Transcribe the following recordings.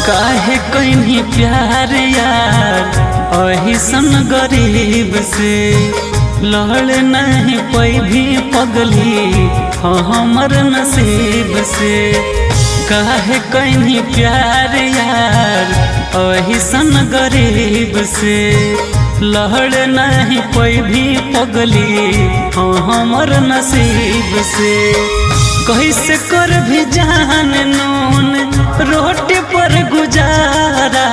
काहे कहीं प्यार यार अहिसन गरीब से लड़ नहीं पैभी पगली हमर नसीब से। काहे कहीं प्यार यार अहिसन गरीब से लड़ नहीं पैभी पगली हमर नसीब से। कैसे कर भी जान नून रोटी पर गुजारा,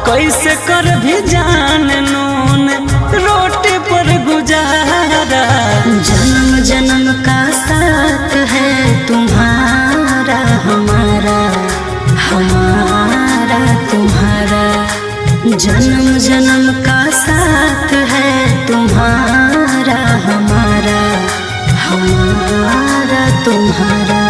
कैसे कर भी जान नून रोटी पर गुजारा। जन्म जन्म का साथ है तुम्हारा हमारा, हमारा तुम्हारा। जन्म जन्म का साथ है तुम्हारा हमारा, हमारा तुम्हारा।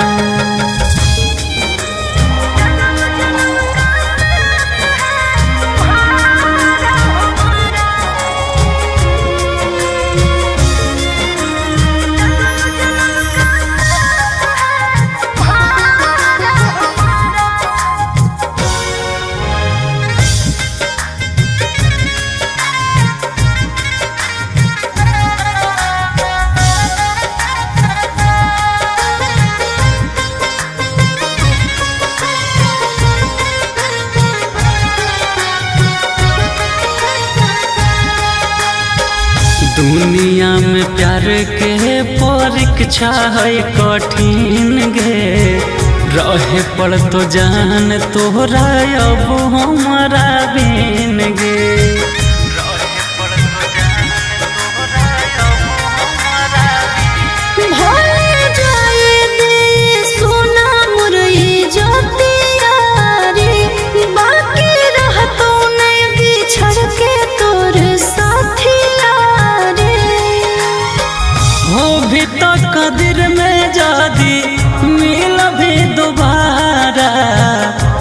दुनिया में प्यार के परीक्षा है कठिन गे, रहे पड़ तो जान तोहरा अब हमारा बिन गे। भी तो कदर में जादी मिल भी दोबारा,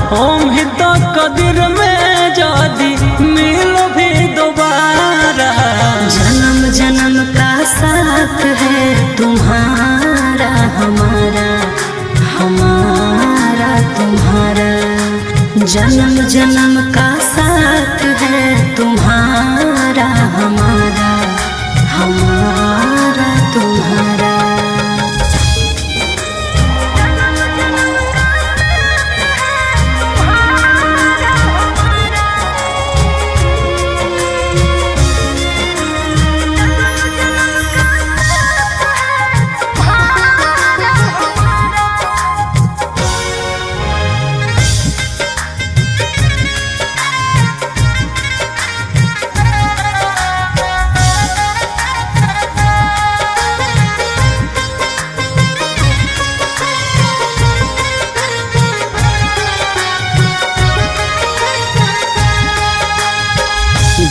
हम भी तो कदर में जादी मिल भी दोबारा। जन्म जन्म का साथ है तुम्हारा हमारा, हमारा तुम्हारा। जन्म जन्म का साथ है तुम्हारा हमारा, हमारा तुम्हारा।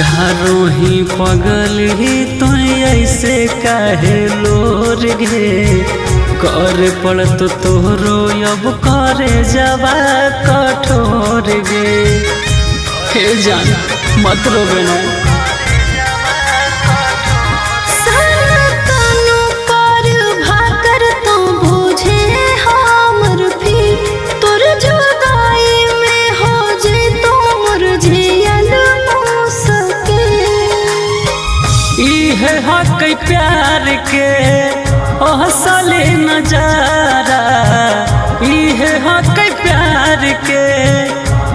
धारोही पगल ही तो ऐसे काहे लोर गे, कर पड़ तो तोहरो अब करे जवा कठोर गे। हे जान मत रोबे ना। हक प्यार के असली नजारा, इहे हक प्यार के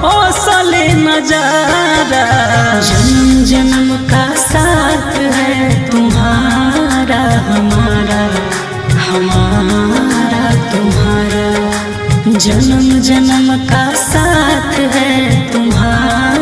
असली नजारा। जन्म जन्म का साथ है तुम्हारा हमारा, हमारा तुम्हारा। जन्म जन्म का साथ है तुम्हारा।